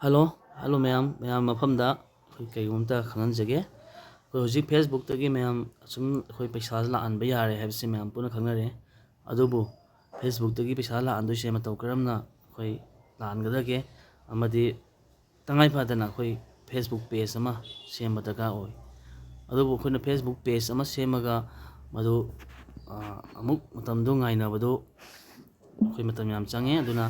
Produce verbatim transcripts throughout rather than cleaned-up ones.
Hello, hello ꯃꯌꯥꯝ, ꯃꯌꯥꯝ ꯃꯐꯝꯗ ꯑꯩꯈꯣꯏ ꯀꯩꯒꯨꯝꯕ ꯑꯝꯇ ꯈꯪꯍꯟꯖꯒꯦ꯫ ꯑꯩꯈꯣꯏ ꯍꯧꯖꯤꯛ Facebookꯇꯒꯤ ꯃꯌꯥꯝ ꯑꯁꯨꯝ ꯑꯩꯈꯣꯏ ꯄꯩꯁꯥꯁꯦ ꯂꯥꯛꯍꯟꯕ ꯌꯥꯔꯦ ꯍꯥꯏꯕꯁꯤ ꯃꯌꯥꯝ ꯄꯨꯟꯅ ꯈꯪꯅꯔꯦ꯫ ꯑꯗꯨꯕꯨ Facebookꯇꯒꯤ ꯄꯩꯁꯥ ꯂꯥꯛꯍꯟꯗꯣꯏꯁꯦ ꯃꯇꯧ ꯀꯔꯝꯅ ꯑꯩꯈꯣꯏ ꯂꯥꯛꯍꯟꯒꯗꯒꯦ ꯑꯃꯗꯤ ꯇꯉꯥꯏ ꯐꯗꯅ ꯑꯩꯈꯣꯏ Facebook page ꯑꯃ ꯁꯦꯝꯕ ꯗꯔꯀꯥꯔ ꯑꯣꯏ꯫ ꯑꯗꯨꯕꯨ ꯑꯩꯈꯣꯏꯅ Facebook page ꯑꯃ ꯁꯦꯝꯃꯒ ꯃꯗꯨ, ꯑ, ꯑꯃꯨꯛ ꯃꯇꯝꯗꯨ ꯉꯥꯏꯅꯕꯗꯨ ꯑꯩꯈꯣꯏ ꯃꯇꯝ ꯌꯥꯝ ꯆꯪꯉꯦ꯫ ꯑꯗꯨꯅ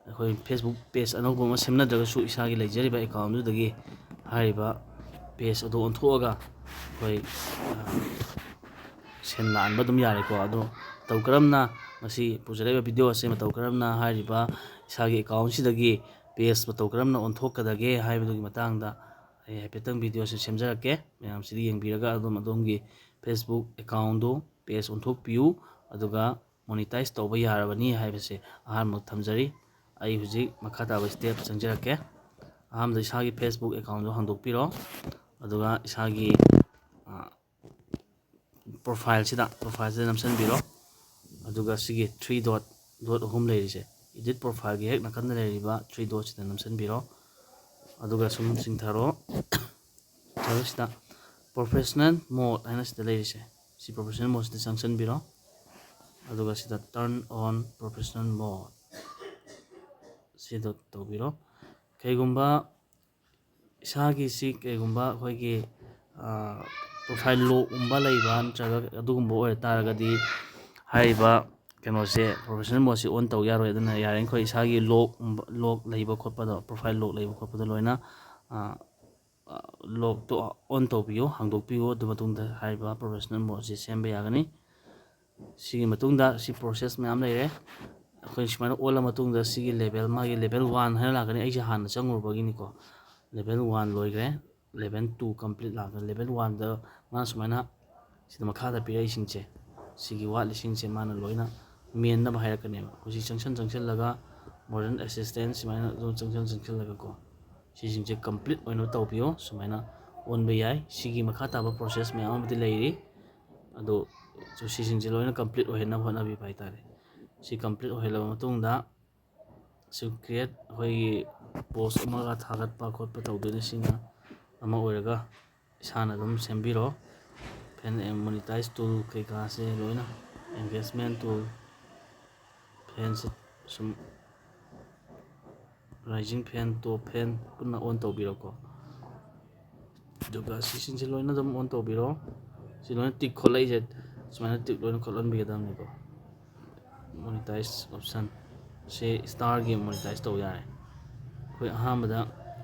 ꯑꯩꯈꯣꯏ Facebook page ꯑꯅꯧꯕ ꯑꯃ ꯁꯦꯝꯅꯗ꯭ꯔꯒꯁꯨ ꯏꯁꯥꯒꯤ ꯂꯩꯖꯔꯤꯕ accountꯗꯨꯗꯒꯤ ꯍꯥꯏꯔꯤꯕ page ꯑꯗꯨ ꯑꯣꯟꯊꯣꯛꯑꯒ ꯑꯩꯈꯣꯏ, ꯑ, ꯁꯦꯟ ꯂꯥꯛꯍꯟꯕ ꯑꯗꯨꯝ ꯌꯥꯔꯦꯀꯣ꯫ ꯑꯗꯣ ꯃꯇꯧ ꯀꯔꯝꯅ ꯃꯁꯤ ꯄꯨꯖꯔꯛꯏꯕ video ꯑꯁꯦ ꯃꯇꯧ ꯀꯔꯝꯅ ꯍꯥꯏꯔꯤꯕ ꯏꯁꯥꯒꯤ accountꯁꯤꯗꯒꯤ page ꯃꯇꯧ ꯀꯔꯝꯅ ꯑꯣꯟꯊꯣꯛꯀꯗꯒꯦ ꯍꯥꯏꯕꯗꯨꯒꯤ ꯃꯇꯥꯡꯗ ꯑꯩ ꯍꯥꯏꯐꯦꯠꯇꯪ videoꯁꯤ ꯁꯦꯝꯖꯔꯛꯀꯦ꯫ ꯃꯌꯥꯝꯁꯤꯗ ꯌꯦꯡꯕꯤꯔꯒ ꯑꯗꯨꯝ ꯑꯗꯣꯝꯒꯤ Facebook accountꯗꯨ page ꯑꯣꯟꯊꯣꯛꯄꯤꯌꯨ, ꯑꯗꯨꯒ monetize ꯇꯧꯕ ꯌꯥꯔꯕꯅꯤ ꯍꯥꯏꯕꯁꯦ ꯑꯍꯥꯟꯕ ꯊꯝꯖꯔꯤ꯫ ꯑꯩ ꯍꯧꯖꯤꯛ ꯃꯈꯥ ꯇꯥꯕ step ꯆꯪꯖꯔꯛꯀꯦ꯫ ꯑꯍꯥꯟꯕꯗ ꯏꯁꯥꯒꯤ Facebook accountꯗꯨ ꯍꯥꯡꯗꯣꯛꯄꯤꯔꯣ, ꯑꯗꯨꯒ ꯏꯁꯥꯒꯤ, ꯑ, profileꯁꯤꯗ, profileꯁꯤꯗ ꯅꯝꯁꯤꯟꯕꯤꯔꯣ꯫ ꯑꯗꯨꯒ ꯁꯤꯒꯤ three dot, dot ꯑꯍꯨꯝ ꯂꯩꯔꯤꯁꯦ, edit profileꯒꯤ ꯍꯦꯛ ꯅꯥꯀꯟꯗ ꯂꯩꯔꯤꯕ three dotꯁꯤꯗ ꯅꯝꯁꯤꯟꯕꯤꯔꯣ꯫ ꯑꯗꯨꯒ ꯁꯨꯝ ꯆꯤꯡꯊꯔꯣ꯫ ꯆꯤꯡꯊꯕꯁꯤꯗ professional mode ꯍꯥꯏꯅ ꯁꯤꯗ ꯂꯩꯔꯤꯁꯦ, ꯁꯤ professional modeꯁꯤꯗ ꯆꯪꯁꯤꯟꯕꯤꯔꯣ꯫ ꯑꯗꯨꯒ ꯁꯤꯗ turn on professional mode ꯁꯤꯗ ꯇꯧꯕꯤꯔꯣ꯫ ꯀꯩꯒꯨꯝꯕ ꯏꯁꯥꯒꯤ ꯁꯤ ꯀꯩꯒꯨꯝꯕ ꯑꯩꯈꯣꯏꯒꯤ, ꯑ, profile lockꯀꯨꯝꯕ ꯂꯩꯕ ꯅꯠꯇ꯭ꯔꯒ ꯑꯗꯨꯒꯨꯝꯕ ꯑꯣꯏꯔ ꯇꯥꯔꯒꯗꯤ ꯍꯥꯏꯔꯤꯕ ꯀꯩꯅꯣꯁꯦ, professional modeꯁꯦ on ꯇꯧ ꯌꯥꯔꯣꯏ꯫ ꯑꯗꯨꯅ ꯌꯥꯔꯤꯈꯣꯏ ꯏꯁꯥꯒꯤ lock, lock ꯂꯩꯕ ꯈꯣꯠꯄꯗꯣ, profile lock ꯂꯩꯕ ꯈꯣꯠꯄꯗꯣ ꯂꯣꯏꯅ, ꯑ, lockꯇꯣ on ꯇꯧꯕꯤꯌꯨ, ꯍꯥꯡꯗꯣꯛꯄꯤꯌꯨ꯫ ꯑꯗꯨ ꯃꯇꯨꯡꯗ ꯍꯥꯏꯔꯤꯕ professional modeꯁꯦ ꯁꯦꯝꯕ ꯌꯥꯒꯅꯤ꯫ ꯁꯤꯒꯤ ꯃꯇꯨꯡꯗ ꯁꯤ process ꯃꯌꯥꯝ ꯂꯩꯔꯦ꯫ ꯑꯩꯈꯣꯏ ꯁꯨꯃꯥꯏꯅ ꯑꯣꯜꯂ ꯃꯇꯨꯡꯗ ꯁꯤꯒꯤ level, ꯃꯥꯒꯤ level one ꯍꯥꯏꯅ ꯂꯥꯛꯀꯅꯤ꯫ ꯑꯩꯁꯦ ꯍꯥꯟꯅ ꯆꯪꯉꯨꯕꯒꯤꯅꯤꯀꯣ꯫ Level one ꯂꯣꯏꯈ꯭ꯔꯦ, level two complete ꯂꯥꯛꯀꯅꯤ꯫ Level oneꯗ ꯃꯥꯅ ꯁꯨꯃꯥꯏꯅ ꯁꯤꯗ ꯃꯈꯥꯗ ꯄꯤꯔꯛꯏꯁꯤꯡꯁꯦ, ꯁꯤꯒꯤ ꯋꯥꯠꯂꯤꯁꯤꯡꯁꯦ ꯃꯥꯅ ꯂꯣꯏꯅ ꯃꯦꯟꯅꯕ ꯍꯥꯏꯔꯛꯀꯅꯦꯕ꯫ ꯑꯩꯈꯣꯏ ꯁꯤ ꯆꯪꯁꯟ ꯆꯪꯁꯜꯂꯒ modern assistant ꯁꯨꯃꯥꯏꯅ ꯑꯗꯨꯝ ꯆꯪꯁꯟ ꯆꯪꯁꯜꯂꯒꯀꯣ, ꯁꯤꯁꯤꯡꯁꯦ complete ꯑꯣꯏꯅꯕ ꯇꯧꯕꯤꯌꯣ꯫ ꯁꯨꯃꯥꯏꯅ ꯑꯣꯟꯕ ꯌꯥꯏ꯫ ꯁꯤꯒꯤ ꯃꯈꯥ ꯇꯥꯕ process ꯃꯌꯥꯝ ꯑꯃꯗꯤ ꯂꯩꯔꯤ, ꯑꯗꯣ ꯁꯤꯁꯤꯡꯁꯦ ꯂꯣꯏꯅ complete ꯑꯣꯏꯍꯟꯅꯕ ꯍꯣꯠꯅꯕꯤꯕ ꯍꯥꯏꯇꯥꯔꯦ꯫ ꯁꯤ complete ꯑꯣꯏꯍꯜꯂꯕ ꯃꯇꯨꯡꯗ, ꯁꯤ create, ꯑꯩꯈꯣꯏꯒꯤ ꯄꯣꯁ ꯑꯃꯒ ꯊꯥꯒꯠꯄ ꯈꯣꯠꯄ ꯇꯧꯗꯣꯏꯅꯤ꯫ ꯁꯤꯅ ꯑꯃ ꯑꯣꯏꯔꯒ ꯏꯁꯥꯅ ꯑꯗꯨꯝ ꯁꯦꯝꯕꯤꯔꯣ꯫ ꯐꯦꯟ monetize tool ꯀꯩꯀꯥꯁꯦ ꯂꯣꯏꯅ, engagement tool, ꯐꯦꯟꯁꯦ ꯁꯨꯝ rising fan, top fan ꯄꯨꯟꯅ on ꯇꯧꯕꯤꯔꯣꯀꯣ꯫ ꯑꯗꯨꯒ ꯁꯤꯁꯤꯡꯁꯦ ꯂꯣꯏꯅ ꯑꯗꯨꯝ on ꯇꯧꯕꯤꯔꯣ꯫ ꯁꯤ ꯂꯣꯏꯅ ꯇꯤꯛ ꯈꯣꯠꯂꯛꯏꯁꯦ ꯁꯨꯃꯥꯏꯅ ꯇꯤꯛ ꯂꯣꯏꯅ ꯈꯣꯠꯍꯟꯕꯤꯒꯗꯕꯅꯤꯀꯣ꯫ Monetize option ꯁꯤ starꯒꯤ monetize ꯇꯧ ꯌꯥꯔꯦ꯫ ꯑꯩꯈꯣꯏ ꯑꯍꯥꯟꯕꯗ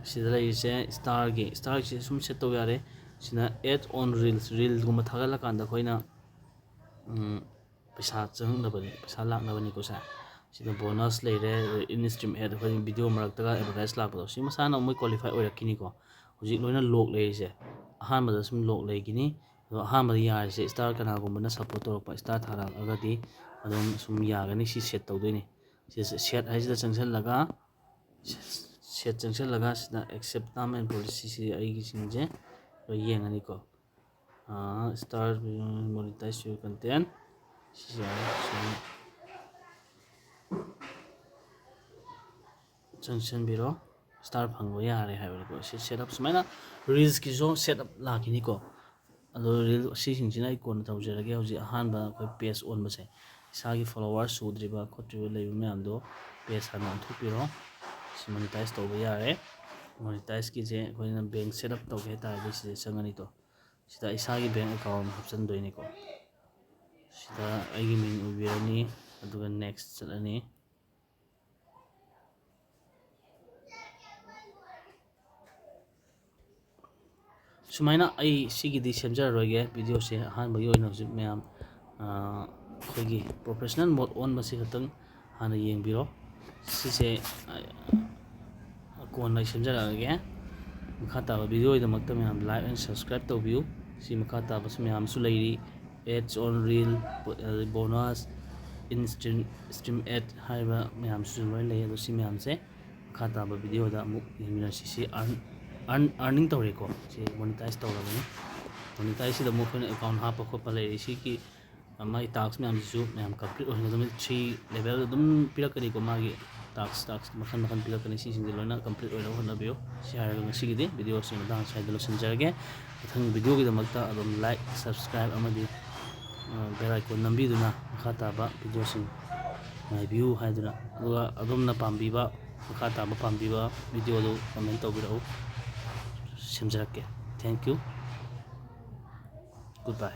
ꯁꯤꯗ ꯂꯩꯔꯤꯁꯦ starꯒꯤ, starꯒꯤꯁꯦ ꯁꯨꯝ set ꯇꯧ ꯌꯥꯔꯦ꯫ ꯁꯤꯅ add on reels, reelꯒꯨꯝꯕ ꯊꯥꯒꯠꯂꯀꯥꯟꯗ ꯑꯩꯈꯣꯏꯅ, ꯎꯝ, ꯄꯩꯁꯥ ꯆꯪꯅꯕꯅꯤ, ꯄꯩꯁꯥ ꯂꯥꯛꯅꯕꯅꯤꯀꯣ ꯁꯦ꯫ ꯁꯤꯗ bonus ꯂꯩꯔꯦ, in stream ad, ꯑꯩꯈꯣꯏ video ꯃꯔꯛꯇꯒ advertise ꯂꯥꯛꯄꯗꯣ, ꯁꯤ ꯃꯁꯥꯅ ꯃꯣꯏ qualify ꯑꯣꯏꯔꯛꯈꯤꯅꯤꯀꯣ꯫ ꯍꯧꯖꯤꯛ ꯂꯣꯏꯅ lock ꯂꯩꯔꯤꯁꯦ, ꯑꯍꯥꯟꯕꯗ ꯁꯨꯝ lock ꯂꯩꯈꯤꯅꯤ꯫ ꯑꯗꯣ ꯑꯍꯥꯟꯕꯗ ꯌꯥꯔꯤꯁꯦ star, ꯀꯅꯥꯒꯨꯝꯕꯅ support ꯇꯧꯔꯛꯄ star ꯊꯥꯔꯛꯑꯒꯗꯤ ꯑꯗꯨꯝ ꯁꯨꯝ ꯌꯥꯒꯅꯤ꯫ ꯁꯤ set ꯇꯧꯗꯣꯏꯅꯤ꯫ ꯁꯤ set ꯍꯥꯏꯁꯤꯗ ꯆꯪꯁꯤꯜꯂꯒ, set ꯆꯪꯁꯤꯜꯂꯒ ꯁꯤꯗ accept term and policy ꯁꯤ ꯑꯩꯒꯤꯁꯤꯡꯁꯦ ꯂꯣꯏ ꯌꯦꯡꯉꯅꯤꯀꯣ꯫ Star monetize your content, ꯁꯤꯁꯦ ꯁꯨꯃꯥꯏꯅ ꯆꯪꯁꯤꯟꯕꯤꯔꯣ꯫ Star ꯐꯪꯕ ꯌꯥꯔꯦ ꯍꯥꯏꯕꯅꯤꯀꯣ꯫ ꯁꯤ set up ꯁꯨꯃꯥꯏꯅ reelsꯀꯤꯁꯨ set up ꯂꯥꯛꯈꯤꯅꯤꯀꯣ꯫ ꯑꯗꯣ reel ꯁꯤꯁꯤꯡꯁꯤꯅ ꯑꯩ ꯀꯣꯟꯅ ꯇꯧꯖꯔꯒꯦ꯫ ꯍꯧꯖꯤꯛ ꯑꯍꯥꯟꯕ ꯑꯩꯈꯣꯏ page ꯑꯣꯟꯕꯁꯦ, ꯏꯁꯥꯒꯤ follower ꯁꯨꯗ꯭ꯔꯤꯕ ꯈꯣꯠꯇ꯭ꯔꯤꯕ ꯂꯩꯕ ꯃꯌꯥꯝꯗꯣ page ꯍꯥꯟꯅ ꯑꯣꯟꯊꯣꯛꯄꯤꯔꯣ꯫ ꯁꯤ monetize ꯇꯧꯕ ꯌꯥꯔꯦ꯫ Monetizeꯀꯤꯁꯦ ꯑꯩꯈꯣꯏꯅ bank set up ꯇꯧꯒꯦ ꯍꯥꯏ ꯇꯥꯔꯗꯤ ꯁꯤꯗ ꯆꯪꯉꯅꯤꯀꯣ꯫ ꯁꯤꯗ ꯏꯁꯥꯒꯤ bank account ꯍꯥꯞꯆꯤꯟꯗꯣꯏꯅꯤꯀꯣ꯫ ꯁꯤꯗ ꯑꯩꯒꯤ ꯃꯤꯡ ꯑꯣꯏꯕꯤꯔꯅꯤ, ꯑꯗꯨꯒ next ꯆꯠꯂꯅꯤ꯫ ꯁꯨꯃꯥꯏꯅ ꯑꯩ ꯁꯤꯒꯤꯗꯤ ꯁꯦꯝꯖꯔꯔꯣꯏꯒꯦ videoꯁꯦ꯫ ꯑꯍꯥꯟꯕꯒꯤ ꯑꯣꯏꯅ ꯍꯧꯖꯤꯛ ꯃꯌꯥꯝ, ꯑꯩꯈꯣꯏꯒꯤ professional mode ꯑꯣꯟꯕꯁꯤ ꯈꯛꯇꯪ ꯍꯥꯟꯅ ꯌꯦꯡꯕꯤꯔꯣ꯫ ꯁꯤꯁꯦ ꯀꯣꯟꯅ ꯑꯩ ꯁꯦꯝꯖꯔꯛꯑꯒꯦ꯫ ꯃꯈꯥ ꯇꯥꯕ videoꯒꯤꯗꯃꯛꯇ ꯃꯌꯥꯝ like and subscribe ꯇꯧꯕꯤꯌꯨ꯫ ꯁꯤ ꯃꯈꯥ ꯇꯥꯕꯁꯨ ꯃꯌꯥꯝꯁꯨ ꯂꯩꯔꯤ, ads on reel, bonus, in stream, stream ad ꯍꯥꯏꯔꯤꯕ ꯃꯌꯥꯝꯁꯤꯁꯨ ꯂꯣꯏ ꯂꯩ꯫ ꯑꯗꯣ ꯁꯤ ꯃꯌꯥꯝꯁꯦ ꯃꯈꯥ ꯇꯥꯕ videoꯗ ꯑꯃꯨꯛ ꯌꯦꯡꯃꯤꯟꯅꯁꯤ꯫ ꯁꯤ earn, earn, earning ꯇꯧꯔꯦꯀꯣ꯫ ꯁꯤ monetize ꯇꯧꯔꯕꯅꯤ꯫ Monetizeꯁꯤꯗ ꯑꯃꯨꯛ ꯑꯩꯈꯣꯏꯅ account ꯍꯥꯞꯄ ꯈꯣꯠꯄ ꯂꯩꯔꯦ꯫ ꯁꯤꯒꯤ ꯃꯥꯒꯤ task ꯃꯌꯥꯝꯁꯤꯁꯨ ꯃꯌꯥꯝ complete ꯑꯣꯏꯍꯟꯒꯗꯕꯅꯤ꯫ Three level ꯑꯗꯨꯝ ꯄꯤꯔꯛꯀꯅꯤꯀꯣ ꯃꯥꯒꯤ꯫ ꯇꯥꯛꯁ ꯇꯥꯛꯁ ꯃꯈꯜ ꯃꯈꯜ ꯄꯤꯔꯛꯀꯅꯤ꯫ ꯁꯤꯁꯤꯡꯁꯦ ꯂꯣꯏꯅ ꯀꯝꯄ꯭ꯂꯤꯠ ꯑꯣꯏꯅꯕ ꯍꯣꯠꯅꯕꯤꯌꯨ꯫ ꯁꯤ ꯍꯥꯏꯔꯒ ꯉꯁꯤꯒꯤꯗꯤ ꯚꯤꯗꯤꯑꯣꯁꯤ ꯃꯇꯥꯡ ꯁ꯭ꯋꯥꯏꯗ ꯂꯣꯏꯁꯤꯟꯖꯔꯒꯦ꯫ ꯃꯊꯪ ꯚꯤꯗꯤꯑꯣꯒꯤꯗꯃꯛꯇ ꯑꯗꯨꯝ ꯂꯥꯏꯛ, ꯁꯕꯁꯀ꯭ꯔꯥꯏꯕ ꯑꯃꯗꯤ ꯕꯦꯜ ꯑꯥꯏꯀꯣꯟ ꯅꯝꯕꯤꯗꯨꯅ ꯃꯈꯥ ꯇꯥꯕ ꯚꯤꯗꯤꯑꯣꯁꯤꯡ ꯉꯥꯏꯕꯤꯌꯨ ꯍꯥꯏꯗꯨꯅ, ꯑꯗꯨꯒ ꯑꯗꯣꯝꯅ ꯄꯥꯝꯕꯤꯕ, ꯃꯈꯥ ꯇꯥꯕ ꯄꯥꯝꯕꯤꯕ ꯚꯤꯗꯤꯑꯣꯗꯨ ꯀꯃꯦꯟ ꯇꯧꯕꯤꯔꯛꯎ꯫ ꯁꯦꯝꯖꯔꯛꯀꯦ꯫ Thank you. Goodbye.